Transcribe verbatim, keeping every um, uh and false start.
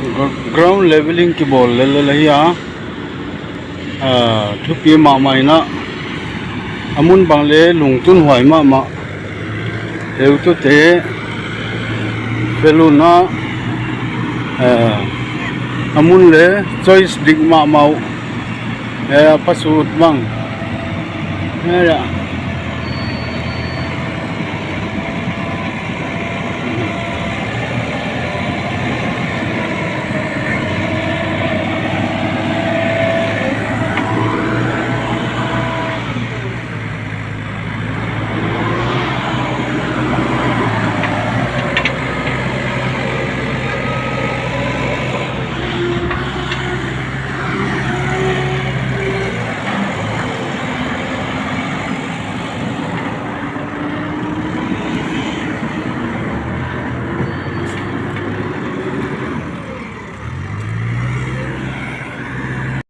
Gr-, ground leveling kibol le le le hi a, ah, thupi mama ina, amun bang le lungtun huai mama, heutute, feluna, eh, amun le choice dik mama u, eh, pasut bang, eh, ya.